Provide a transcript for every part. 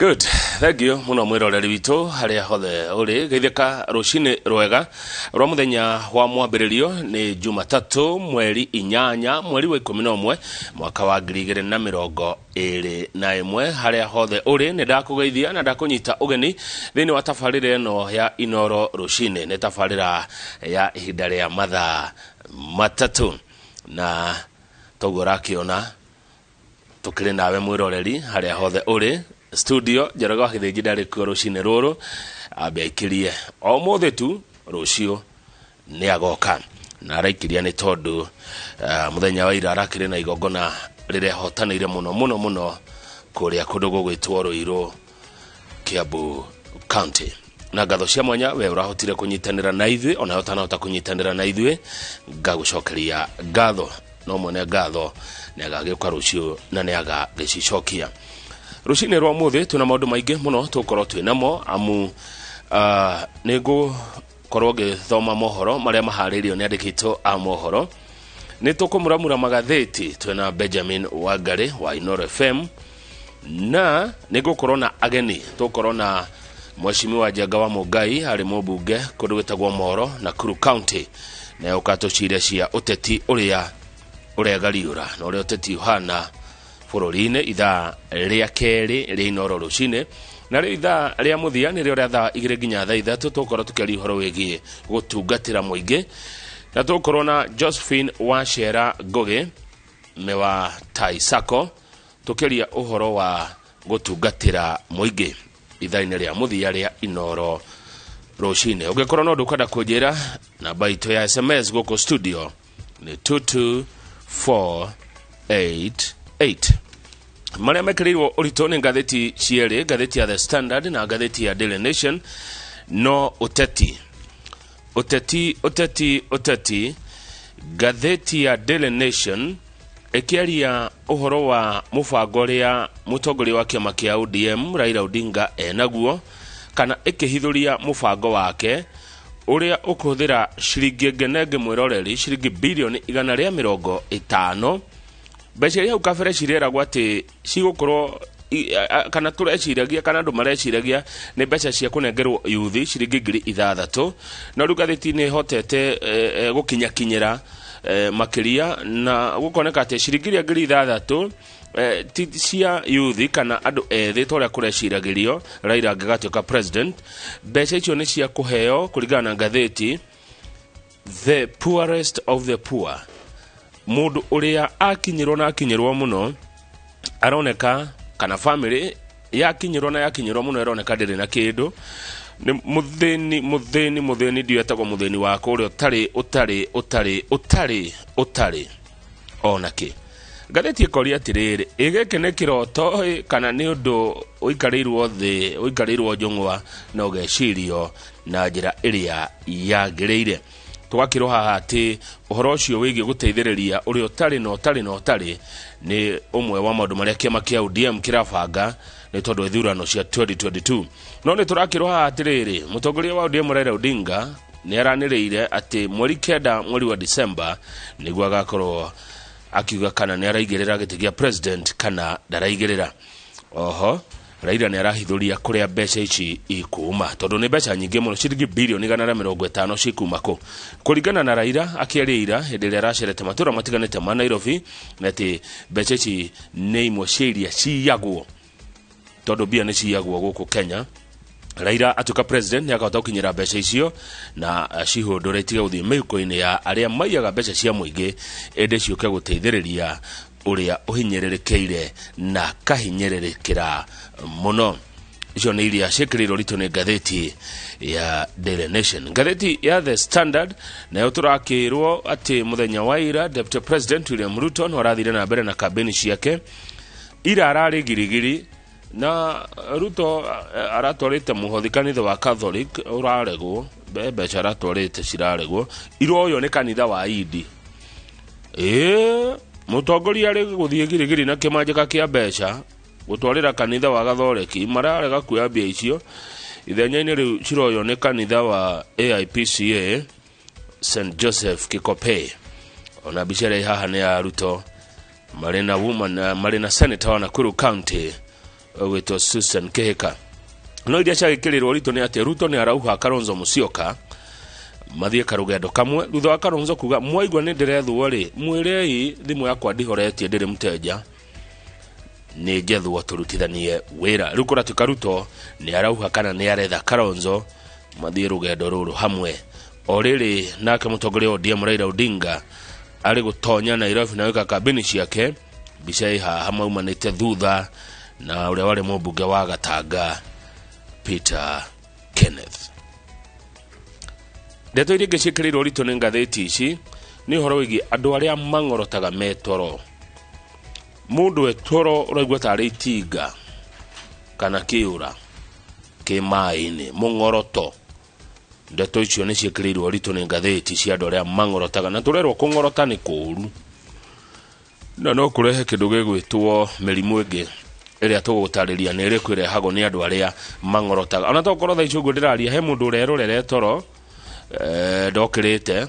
Good, thank you muno mwiroreri witũ harĩa hothe ũrĩ. Geithĩka rũcinĩ rwega rwa mũthenya wa mwambĩrĩrio. Nĩ Jumatatũ, mweri 8 mweri wa 11 mwaka wa 2021. Harĩa hothe ũrĩ, nĩ ndakũgeithia na ndakũnyita ũgeni thĩinĩ wa tabarĩra ĩno ya Inoro Rũcinĩ. Nĩ tabarĩra ya ihinda rĩa mathaa 3, na toguo ũrakĩona tukĩrĩ nawe mwĩroreri harĩa hothe ũrĩ. Studio, Njoroge wa Gĩthĩnji ndarĩ kuo rũcinĩ rũrũ, ambe aikĩrie o mũthĩ tu, rũciũ nĩ agoka. Na araikiria nĩ tondũ mũthenya wa ira arakĩrĩ na igongona rĩrĩa hotanĩire mũno mũno mũno kũrĩa kũndũ gũgwĩtwo Rũirũ, Kiambu County. Na ngatho cia mwanya we ũrahotire kũnyitanĩra na ithuĩ, ona ũtanahota kũnyitanĩra na ithuĩ, ngagũcokeria ngatho. No mwene ngatho nĩ agagĩũka rũciũ na nĩ agagĩcicokia. Rũcinĩ rwa mũthĩ twĩna maũndũ maingĩ mũno tũgũkorwo twĩ namo, amu nĩ ngũkorwo ngĩthoma mohoro marĩa maharĩirio nĩ andĩkĩtwo a mohoro. Nĩ tũkũmuramura magathĩti, twĩna Benjamin Wangari wa Inoro FM, na nĩ ngũkorwo na ageni. Tũgũkorwo na Mheshimiwa Njenga wa Mũngai, arĩ mũmbunge kũndũ gwĩtagwo Moro, Nakuru County, na ũka tũcire cia ũteti ũrĩa ũregariũra na ũrĩa ũteti ũhana bũrũri-inĩ ithaa rĩa kerĩ rĩa Inoro Rũcinĩ. Na rĩu ithaa rĩa mũthia nĩrĩo rĩa thaa 2 nginya thaa 3, tũgũkorwo tũkĩaria ũhoro wĩgiĩ gũtungatĩra mũingĩ, na tũgũkorwo na Josephine Wacera Ngũgĩ me wa Tai Sacco, tũkĩaria ũhoro wa gũtungatĩra mũingĩ ithaa-inĩ rĩa mũthia rĩa Inoro Rũcinĩ. Ũngĩkorwo no ndũkwenda kũnjĩra, namba itũ ya SMS gũkũ studio nĩ 22488. Marĩa mekĩrĩirwo ũritũ nĩ ngathĩti cierĩ, ngathĩti ya The Standard na ngathĩti ya Daily Nation, no ũteti, ũteti, ũteti, ũteti. Ngathĩti ya Daily Nation ĩkĩaria ũhoro wa mũbango ũrĩa mũtongoria wa kĩama kĩa ODM Raila Odinga enaguo, kana ĩkĩhithũria mũbango wake ũrĩa ũkũhũthĩra ciringi ngenenge, mwĩroreri, ciringi bilioni 150. Mbeca iria hau kabere cireragwo atĩ cigũkorwo kana tũreciragia kana andũ mareciragia nĩ mbeca cia kũnengerwo yuthi ciringi 6,000, no rĩu ngathĩti nĩ ĩhotete gũkinyakinyĩra makĩria na gũkoneka atĩ ciringi iria 6,000 ti cia yuthi kana andũ ethĩ ta ũrĩa kũreciragĩrio Raila angĩgatuĩka president. Mbeca icio nĩ cia kũheo, kũringana na ngathĩti, the poorest of the poor, mũndũ ũrĩa akinyĩrwo na akinyĩrwo mũno aroneka, kana family yakinyĩrwo na yakinyĩrwo mũno ĩroneka ndĩrĩ na kĩndũ, nĩ mũthĩni, mũthĩni, mũthĩni. Ndio etagwo mũthĩni wa kũrĩa ũtarĩ, ũtarĩ, ũtarĩ, ũtarĩ, ũtarĩ ona kĩ. Ngathĩti ĩkoria atĩrĩrĩ, ĩ gĩkĩ nĩ kĩroto ĩ, kana nĩ ũndũ ũikarĩirwo thĩ, ũikarĩirwo njũng'wa na ũgecirio na njĩra ĩrĩa yagĩrĩire? Tũgakĩrwo haha atĩ ũhoro ũcio wĩgiĩ gũteithĩrĩria ũrĩa ũtarĩ na ũtarĩ na ũtarĩ nĩ ũmwe wa maũndũ marĩa kĩama kĩa ODM kĩrabanga nĩ tondũ wa ithurano cia 2022. No nĩ tũrakĩrwo haha atĩrĩrĩ, mũtongoria wa ODM Raila Odinga nĩ aranĩrĩire atĩ mweri 9 mweri wa Disemba nĩguo agakorwo akiuga kana nĩ araigĩrĩra gĩtĩ gĩa president kana ndaraigĩrĩra. Oho Raila nĩ arahithũria kũrĩa mbeca ici ikuma, tondũ nĩ mbeca nyingĩ mũno, ciringi bilioni 150 cikuma kũ? Kũringana na Raila, akĩaria ira hĩndĩ ĩrĩa aracerete matũra matiganĩte ma Nairobi, na atĩ mbeca ici nĩ imwe cia iria ciyagwo, tondũ mbia nĩ ciyagwo gũkũ Kenya. Raila atuĩka president nĩ akahota gũkinyĩra mbeca icio na cihũndũre, itige gũthiĩ mĩhuko-inĩ ya arĩa maiyaga mbeca cia mũingĩ, ĩndĩ ciũke gũteithĩrĩria ũrĩa ũhinyĩrĩrĩkĩire na kahinyĩrĩrĩkĩra mũno. Icio nĩ iria ciĩkĩrĩirwo ritũ nĩ ngathĩti ya Daily Nation. Ngathĩti ya The Standard nayo tũrakĩrwo atĩ mũthenya wa ira Deputy President William Ruto no arathire na mbere na kambĩni ciake. Ira ararĩ Girigiri, na Ruto aratwarĩte mũhothi kanitha wa Catholic ũraregwo. Mbeca aratwarĩte ciraregwo, iroywo nĩ kanitha wa Indi. Ĩĩ, mũtongoria arĩ gũthiĩ Girigiri na kĩmanjĩka kĩa mbeca gũtwarĩra kanitha wa Gathoreki, mararega kuoya mbia icio. Ithenya-inĩ rĩu ciroywo nĩ kanitha wa AIPCA St Joseph Kikope. Ona mbica ĩrĩa ĩ haha nĩ ya Ruto marĩ na woman, marĩ na senator wa Nakuru County. Ũgwĩtwo Susan Kihika. No iria ciagĩkĩrĩrwo ũritũ nĩ atĩ Ruto nĩ arauha Kalonzo Musyoka mathiĩ karũgendo kamwe thutha wa Kalonzo kuga mwaigua nĩ ndĩrethwo rĩ, mwĩrei thimũ yakwa ndihoretie, ndĩrĩ mũteja, nĩ njethwo tũrutithanie wĩra. Rĩu kũratuĩka Ruto nĩ arauha kana nĩ aretha Kalonzo mathiĩ rũgendo rũrũ hamwe. O rĩrĩ nake mũtongoria wa ODM Raila Odinga arĩ gũtonya Nairobi na gwĩka kambĩni ciake. Mbica ĩ haha maumanĩte thutha na ũrĩa warĩ mũmbunge wa Gatanga Peter Kenneth. Ndeto iria ingĩ ciĩkĩrĩirwo ũritũ nĩ ngathĩti ici nĩ ũhoro wĩgiĩ andũ arĩa mang'orotaga me toro. Mũndũ e toro ũraigua tarĩ itinga kana kĩũra kĩ maĩ-inĩ, mũng'oroto. Ndeto icio nĩ ciĩkĩrĩirwo ũritũ nĩ ngathĩti cia andũ arĩa mang'orotaga, na tũrerwo kũng'orota nĩ kũũru na no kũrehe kĩndũ gĩgwĩtwo mĩrimũ ĩngĩ ĩrĩa tũgũtarĩria nĩ ĩrĩkũ ĩrehagwo nĩ andũ arĩa mang'orotaga. Ona tokorwo thaa ici ũguo ndĩraria he mũndũ ũrerorera toro, ndokĩrĩte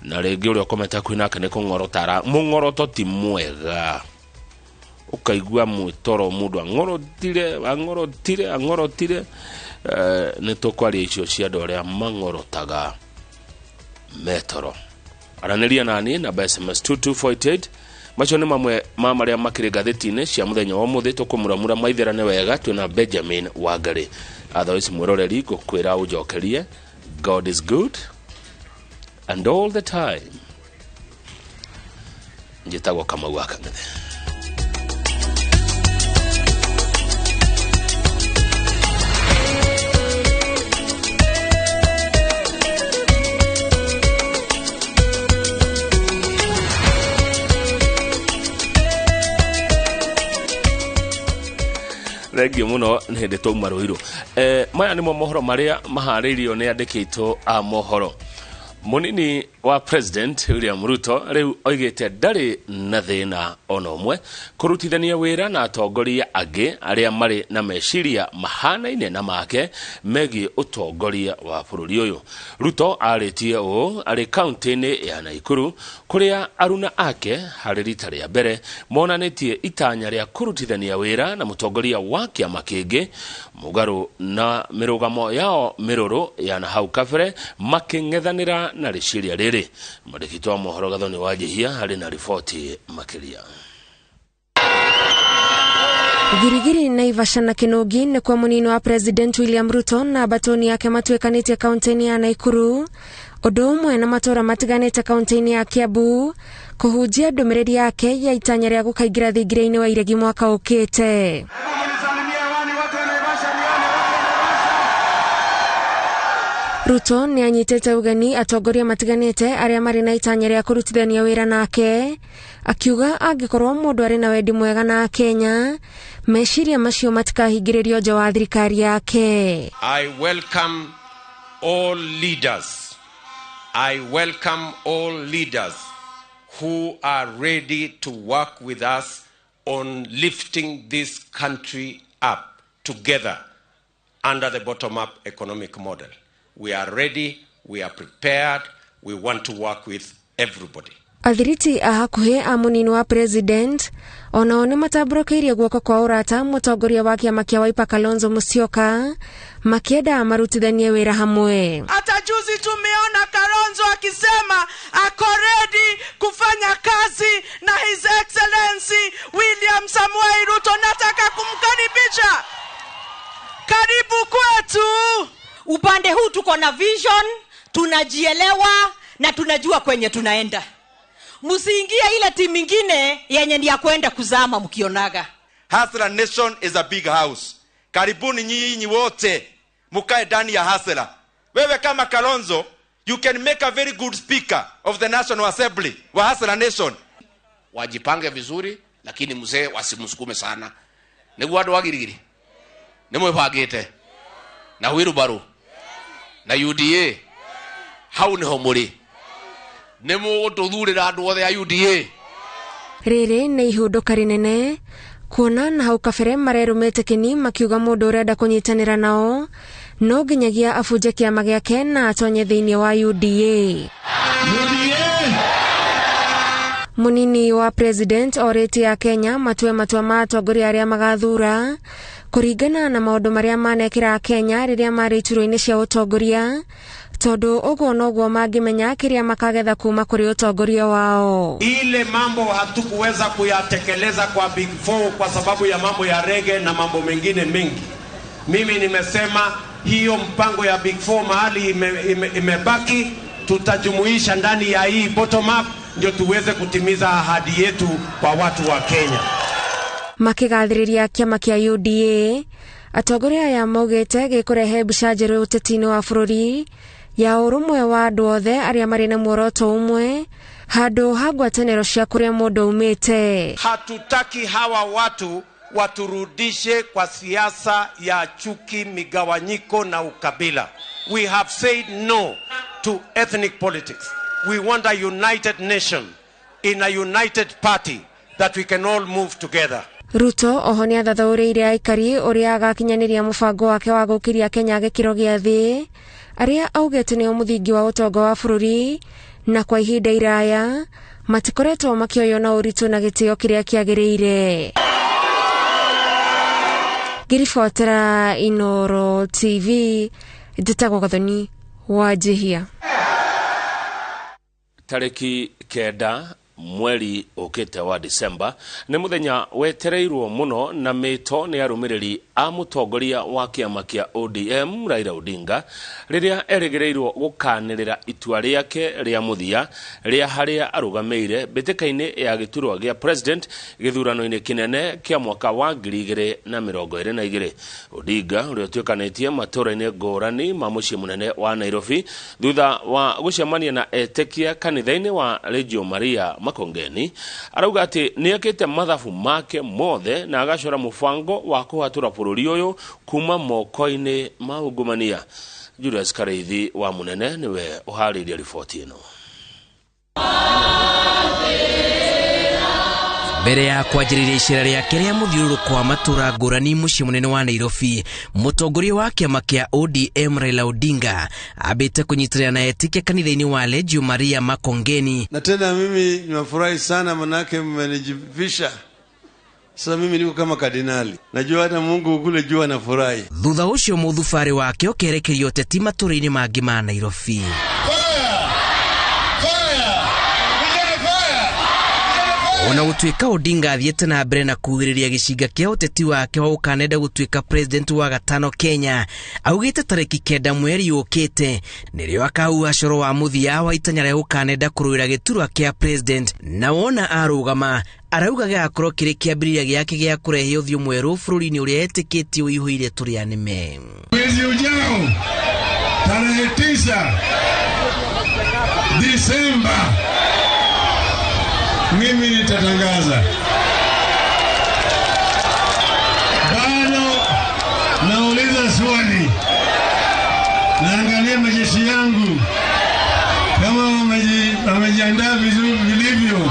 na rĩngĩ ũrĩa ũkomete hakuhĩ nake nĩ kũng'orotara. Mũng'oroto ti mwega, ũkaigua mwĩtoro mũndũ ang'orotire ang'orotire ang'orotire. Nĩ tũkwaria icio cia andũ arĩa mang'orotaga metoro. Aranĩria nani namba SMS 22488. Macio nĩ mamwe ma marĩa makĩrĩ ngathĩti-inĩ cia mũthenya wa ũmũthĩ. Tũkũmuramura maitherane wega twĩna Benjamin Wangari. Otherwise mwĩroreri ngũkwĩra ũnjokerie God is good and all the time. Njĩtagwo Kamau wa Kang'ethe. Thengio mũno nĩ hĩndĩ twauma rũirũ. Maya nĩmo mohoro marĩa maharĩirio nĩ andĩkĩtwo a mohoro. Mũnini wa President William Ruto rĩu oigĩte ndarĩ na thĩna ona ũmwe kũrutithania wĩra na atongoria angĩ arĩa marĩ na meciria mahanaine na make megiĩ ũtongoria wa bũrũri ũyũ. Ruto arĩtie ũũ arĩ kaunti-inĩ ya Naikuru kũrĩa aruna ake harĩ rita rĩa mbere monanĩtie itanya rĩa kũrutithania wĩra na mũtongoria wa kĩama kĩngĩ mũgarũ na mĩrũgamo yao mĩrũrũ ya na hau kabere makĩng'ethanĩra na rĩciria rĩrĩ. Mwandĩki wa mohoro Gathoni wa Njihia harĩ na riboti makĩria. Girigiri, Naivasha na Kinogi nĩ kwa mũnini wa President William Ruto na batoni yake matuĩkanĩtie kaunti-inĩ ya Naikuru, ũndũ ũmwe na matũũra matiganĩte kaunti-inĩ ya Kiambu kũhunjia ndũmĩrĩri yake ya itanya rĩa gũkaingĩra thingira-inĩ wa iregi mwaka ũkĩte. Ruto nĩ anyitĩte ũgeni atongoria matiganĩte arĩa marĩ na itanya rĩa kũrutithania wĩra nake, akiuga angĩkorwo mũndũ arĩ na wendi mwega na Kenya, meciria macio matikahingĩrĩrio nja wa thirikari yake. I welcome all leaders. I welcome all leaders who are ready to work with us on lifting this country up together under the bottom-up economic model. We are ready, we are prepared, we want to work with everybody. Athiriti a hakuhĩ a mũnini wa President onao nĩ matambũrũkĩirie guoko kwa ũrata mũtongoria wa kĩama kĩa Wiper Kalonzo Musyoka makĩenda marutithanie wĩra hamwe. Hata juzi tumeona Kalonzo akisema ako ready kufanya kazi na His Excellency William Samoei Ruto. Nataka kumkaribisha, karibu kwetu. Upande huu tuko na vision, tunajielewa na tunajua kwenye tunaenda. Msiingie ile timu ingine yenye ni ya kwenda kuzama mkionaga. Hustler Nation is a big house. Karibuni nyinyi wote mukae ndani ya Hustler. Wewe kama Kalonzo, you can make a very good speaker of the National Assembly wa Hustler Nation. Wajipange vizuri, lakini mzee wasimsukume sana. Niguo andu a Girigiri nĩ mwĩbangĩte na wheelbarrow na UDA, hau nĩho mũrĩ, nĩ mũgũtũthurĩra andũ othe a UDA. Rĩrĩ nĩ ihũndũka rĩnene kuona na hau kabere marerũmĩte kĩni makiuga mũndũ ũrenda kũnyitanĩra nao no nginyagia abunje kĩama gĩake na atonye thĩinĩ wa UDA. Mũnini wa President orĩtie a Kenya matue matua ma atongoria arĩa magathura Kũringana na maũndũ marĩa manekĩra Kenya rĩrĩa marĩ iturwa-inĩ cia ũtongoria, tondũ ũguo noguo mangĩmenya kĩrĩa makagetha kuma kũrĩ ũtongoria wao. Ile mambo hatukuweza kuyatekeleza kwa Big Four kwa sababu ya mambo ya rege na mambo mengine mengi. Mimi nimesema hiyo mpango ya Big Four mahali imebaki, tutajumuisha ndani ya hii bottom up ndio tuweze kutimiza ahadi yetu kwa watu wa Kenya. Makigathĩrĩria kĩama kĩa UDA, atongoria aya maugĩte gĩkũrehe mbica njerũ ũteti-inĩ wa bũrũri ya ũrũmwe wa andũ othe arĩa marĩ na muoroto ũmwe handũ ha ngwatanĩro cia kũrĩa mũndũ aumĩte. Hatutaki hawa watu waturudishe kwa siasa ya chuki, migawanyiko na ukabila. We have said no to ethnic politics. We want a united nation in a united party that we can all move together. Ruto oho nĩathathaũrĩire aikari ũrĩa agakinyanĩria mũbango wake wa gũkĩria Kenya gĩkĩro gĩa thĩ, arĩa augĩte nĩo mũthingi wa ũtonga wa bũrũri na kwa ihinda iraya matikoretwo makĩoywo na ũritũ na gĩtĩo kĩrĩa kĩagĩrĩire. Ngĩribotera Inooro TV, njĩtagwo Gathoni wa Njihia. Tarĩki 9 mweri ũkĩte wa Disemba nĩ mũthenya wetereirwo mũno na mĩto nĩ arũmĩrĩri a mũtongoria wa kĩama kĩa ODM Raila Odinga rĩrĩa erĩgĩrĩirwo gũkanĩrĩra itua rĩake rĩa mũthia rĩa harĩa arũgamĩire mbĩtĩka-inĩ ya gĩturwa gĩa president gĩthurano-inĩ kĩnene kĩa mwaka wa 2022. Odinga ũrĩa ũtuĩkanĩtie matũũra-inĩ ngũrani ma mũciĩ mũnene wa Nairobi thutha wa gũcemania na etĩkia kanitha-inĩ wa Legio Maria Makongeni arauga atĩ nĩekĩte mathabu make mothe na agacora mũbango wa kũhatũra bũrũri ũyũ kuma moko-inĩ ma ungumania. Julius Kareithi wa Munene nĩwe ũharĩirie riboti ĩno. Mbere ya kwanjĩrĩria icera rĩake rĩa mũthiũrũrũko wa matũũra ngũrani mũciĩ mũnene wa Nairobi, mũtongoria wa kĩama kĩa ODM Raila Odinga ambĩte kũnyitanĩra na etĩkia kanitha-inĩ wa Legio Maria Makongeni. Na tena mimi nimefurahi sana manake mmenijivisha. Sasa mimi niko kama kardinali. Najua hata Mungu kule juu anafurahi. Thutha ũcio mũthubarĩ wake ũkerekerio ũteti matũũra-inĩ mangĩ ma Nairobi. Ona gũtuĩka Odinga athiĩte na mbere na kugĩrĩria gĩcinga kĩa ũteti wake wa gũkanenda gũtuĩka president wa gatano Kenya, augĩte tarĩki 9 mweri ũkĩte nĩrĩo akahuha coro wa mũthia wa itanya rĩa gũkanenda kũrũĩra gĩturwa kĩa president, na wona arũgama arauga gĩgakorwo kĩrĩ kĩambĩrĩria gĩake gĩa kũrehe ũthiũ mwerũ bũrũri-inĩ ũrĩa etĩkĩtie ũihũire tũrĩa nĩme. Mwezi ujao tarehe 9 Disemba mimi nitatangaza. Bado nauliza swali, naangalia majeshi yangu kama wamejiandaa vizuri vilivyo,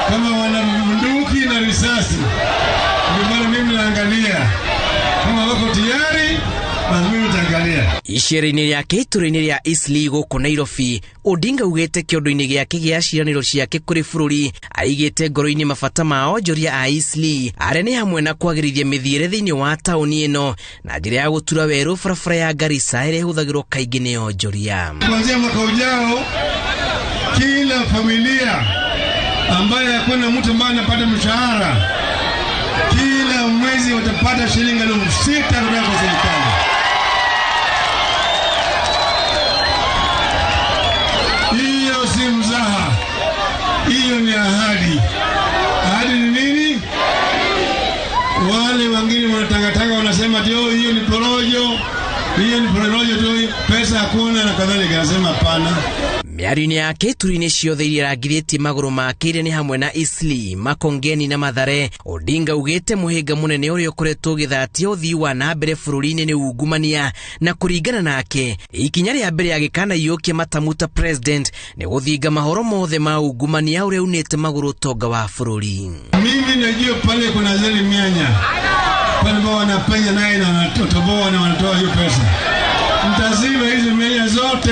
kama wana bunduki na risasi. Ndio maana mimi naangalia kama wako tayari. Icera-inĩ rĩake itũũra-inĩ rĩa Eastleigh gũkũ Nairobi, Odinga augĩte kĩondo-inĩ gĩake gĩa ciĩranĩro ciake kũrĩ bũrũri aigĩte ngoro-inĩ mabata ma onjoria a Eastleigh arĩa nĩ hamwe na kwagĩrithia mĩthiĩre thĩinĩ wa taũni ĩno na njĩra ya gũtura werũ barabara ya Garissa ĩrĩa ĩhũthagĩrwo kaingĩ nĩ onjoria. Kuanzia mwaka ujao, kila familia ambaye hakuna mtu ambaye anapata mshahara kila mwezi watapata shilingi 6,000 kutoka kwa serikali. Hiyo si mzaha, hiyo ni ahadi. Ahadi ni nini? Wale wengine wanatangatanga wanasema ati hiyo ni porojo, hiyo ni porojo tu, pesa hakuna na kadhalika. Nasema hapana. Mĩario-inĩ yake ituri-inĩ ciothe iria arangithĩtie magũrũ make iria nĩ hamwe na Eastleigh, Makongeni na Mathare, Odinga augĩte mũhĩnga mũnene ũrĩa ũkoretwo ũgĩthatia ũthii wa na mbere bũrũri-inĩ nĩ ungumania, na kũringana nake ikinya rĩa mbere agĩkanaiyũkia matamu ta president nĩ gũthinga mahoro mothe ma ungumania ũrĩa unĩte magũrũ ũtonga wa bũrũri. Mimi najua pale kuna zile mianya pale ambao wanapenya naye na wanatoboa na wanatoa hiyo pesa. Mtaziba hizo mianya zote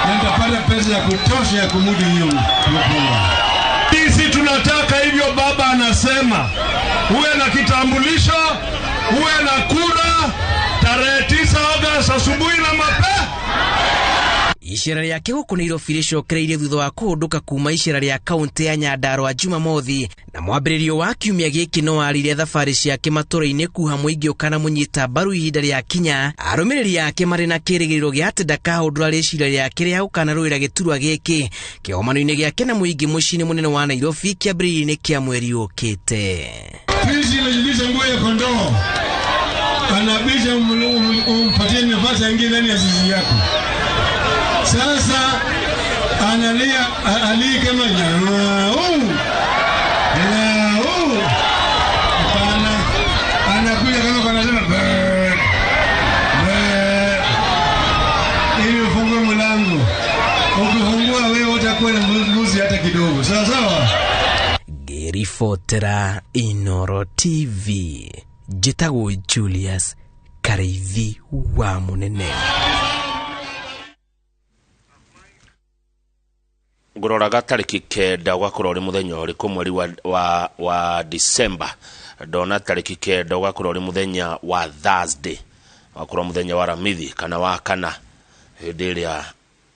na nitapata pesa ya kutosha ya kumudu hiyo mpango. Sisi tunataka hivyo. Baba anasema uwe na kitambulisho, Uwe na kura tarehe 9 Agosti asubuhi na mapema. Icera rĩake gũkũ Nairobi rĩcokereirie thutha wa kũhũndũka kuma icera rĩa kaunti ya Nyandarua Jumamothi, na mwambĩrĩrio wa kiumia gĩkĩ no arire thabarĩ ciake matũra-inĩ kuha mũingĩ ũkanamũnyita mbaru ihinda rĩa kinya. Arũmĩrĩri ake marĩ na kĩrĩgĩrĩro gĩa atĩ ndakahũndũra rĩciria rĩake rĩa gũkanarũĩra gĩturwa gĩkĩ kĩgomano-inĩ gĩake na mũingĩ mũciĩ-inĩ mũnene wa Nairobi kĩambĩrĩria-inĩ kĩa mweri ũkĩte. Fisi inajivisha nguo ya kondoo, anabisha umpatie nafasi aingie ndani ya zizi yako. Sasa analia ali kama nyau. Nyau. Hapana. Anakuja kama anasema be. Be. Ili ufungue mlango. Ukifungua wewe utakuwa na mbuzi hata kidogo. Sawa sawa. Ngĩribotera Inoro TV, njĩtagwo Julius Karaithi wa Munene. Ngũroraga tarĩki 9 ũgakorwo ũrĩ mũthenya ũrĩkũ mweri wa December. Ndona tarĩki 9 ũgakorwo ũrĩ mũthenya wa Thursday, ũgakorwo mũthenya wa Ramithi kana wa kana, hĩndĩ ĩrĩa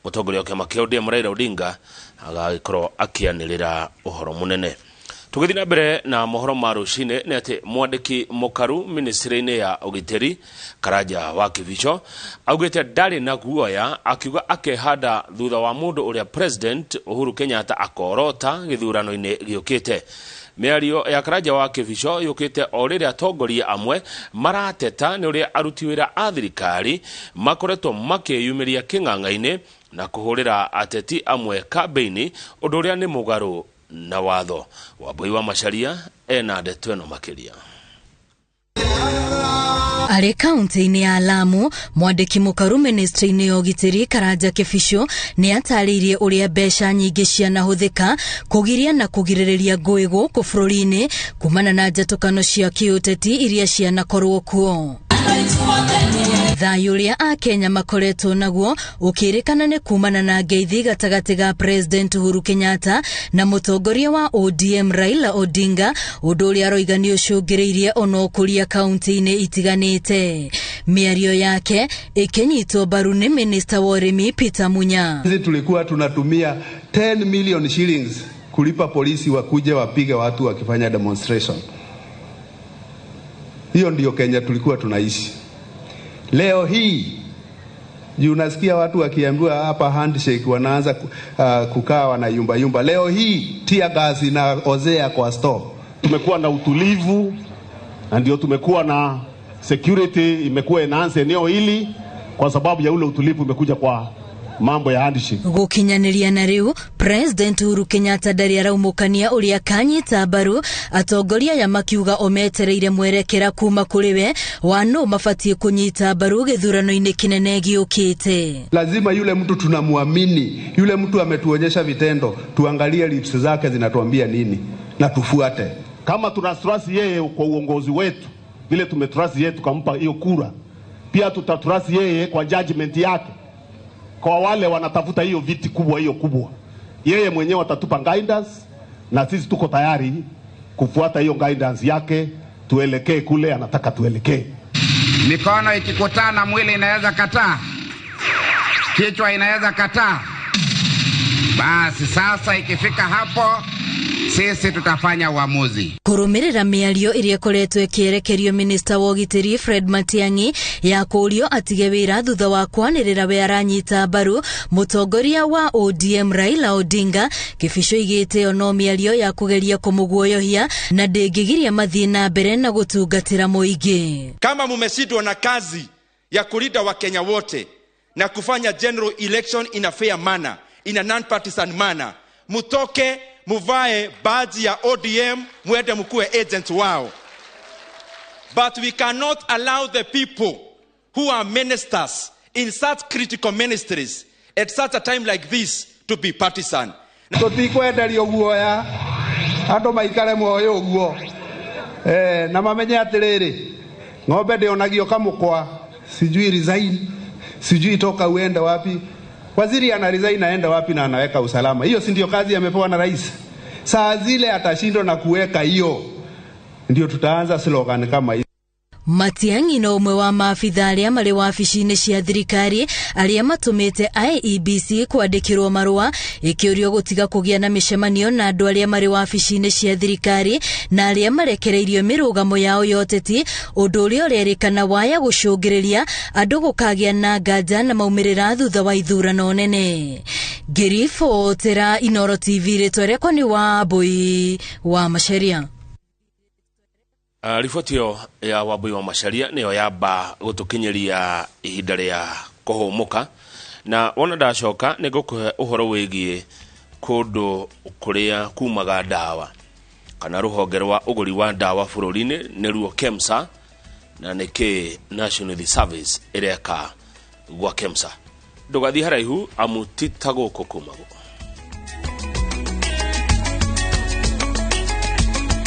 mũtongoria wa kĩama kĩa ODM Raila Odinga agagĩkorwo akĩanĩrĩra ũhoro mũnene. Tũgĩthiĩ na mbere na mohoro ma rũcinĩ nĩ atĩ mwandĩki mũkaru ministry-inĩ ya ũgitĩri Karanja wa Kibicho augĩte ndarĩ na guoya, akiuga akehanda thutha wa mũndũ ũrĩa President Uhuru Kenyatta akorota gĩthurano-inĩ gĩũkĩte. Mĩario ya Karanja wa Kibicho yũkĩte o rĩrĩa atongoria amwe marateta nĩ ũrĩa aruti wĩra a thirikari makoretwo makĩyumĩria kĩng'ang'a-inĩ na kũhũrĩra ateti amwe kambĩini, ũndũ ũrĩa nĩ mũgarũ na watho. Wambui wa Macharia ena ndeto ĩno makĩria. Arĩ kaunti-inĩ ya Lamu, mwandĩki mũkaru ministry-inĩ ya ũgitĩri Karanja Kibicho nĩ atarĩirie ũrĩa mbeca nyingĩ cianahũthĩka kũgiria na kũgirĩrĩria ngũĩ gũkũ bũrũri-inĩ kumana na njatũkano cia kĩũteti iria cianakorwo kuo. Thayũ ũrĩa Akenya makoretwo naguo ũkĩrĩkana nĩ kumana na ngeithi gatagatĩ ga President Uhuru Kenyatta na mũtongoria wa ODM Raila Odinga, ũndũ ũrĩa aroiga nĩ ũcũngĩrĩirie ona ũkũria kaunti-inĩ itiganĩte. Mĩario yake ĩkĩnyitwo mbaru nĩ Minister wa ũrĩmi Peter Munya. Sisi tulikuwa tunatumia 10 million shillings kulipa polisi wakuje wapige watu wakifanya demonstration. Hiyo ndiyo Kenya tulikuwa tunaishi. Leo hii unasikia watu wakiambiwa hapa handshake wanaanza kukaa wanayumba yumba. Leo hii tear gas inaozea kwa store. Tumekuwa na utulivu na ndio tumekuwa na security imekuwa enhance eneo hili kwa sababu ya ule utulivu umekuja kwa mambo ya handshake. Gukinyaniria na riu President Uhuru Kenyatta ndari araumukania uria kanyita mbaru atongoria ya makiuga ometereire mwerekera kuma kuri we wa no mabatie kunyita mbaru githurano-inĩ kinene giukite. Lazima yule mtu tunamuamini, yule mtu ametuonyesha vitendo, tuangalie lips zake zinatuambia nini na tufuate. Kama tuna trust yeye kwa uongozi wetu, vile tumetrust yeye tukampa hiyo kura, pia tutatrust yeye kwa judgment yake. Kwa wale wanatafuta hiyo viti kubwa, hiyo kubwa, yeye mwenyewe atatupa guidance na sisi tuko tayari kufuata hiyo guidance yake, tuelekee kule anataka tuelekee. Mikono ikikutana mwili inaweza kataa, kichwa inaweza kataa. Basi sasa ikifika hapo sisi tutafanya uamuzi. Kurumirira miario iria ikoretwo ikierekerio Minister wa ũgitĩri Fred Matiang'i ya kũũrio atige wĩra thutha wa kwanĩrĩra we aranyita mbaru mũtongoria wa ODM Raila Odinga. Kibicho igĩte ono mĩario ya kũgeria kũmũguoyohia na ndĩngĩgiria mathiĩ na mbere na gũtungatĩra mũingĩ. Kama mumeshindwa na kazi ya kulinda Wakenya wote na kufanya general election in a fair manner, in a non-partisan manner, mutoke muvae baji ya ODM, muende mkuwe agents wao. But we cannot allow the people who are ministers in such critical ministries at such a time like this to be partisan. Tutikwenderio guoya andu maikare muoyo uguo na mamenye atiriri ng'ombe ndionagio kamukwa, sijui resign, sijui toka uende wapi. Waziri ana resign aenda wapi na anaweka usalama? Hiyo si ndio kazi amepewa na rais? Saa zile atashindwa na kuweka hiyo, ndio tutaanza slogan kama hiyo. Matiang'i no ũmwe wa maabitha arĩa marĩ wabici-inĩ cia thirikari arĩa matũmĩte IEBC kwandĩkĩrwo marũa ĩkĩũrio gũtiga kũgĩa na mĩcemanio na andũ arĩa marĩ wabici-inĩ cia thirikari na arĩa marekereirio mĩrũgamo yao ya ũteti, ũndũ ũrĩa ũrerĩkana waya gũcũngĩrĩria andũ gũkagĩa na nganja na maumĩrĩra thutha wa ithurano nene. Ngĩribotera Inoro TV, rĩtwa rĩakwa nĩ Wambui wa Macharia. Riboti ĩyo ya Wambui wa Macharia nĩyo yamba gũtũkinyĩria ihinda rĩa kũhũmũka, na wona ndacoka nĩ ngũkũhe ũhoro wĩgiĩ kũndũ kũrĩa kumaga ndawa kana rũhonge rwa ũgũri wa ndawa bũrũri-inĩ nĩruo KEMSA, na nĩkĩ National Youth Service ĩreka gwa KEMSA. Ndũgathiĩ haraihu amu ti ta gũkũ kumagwo.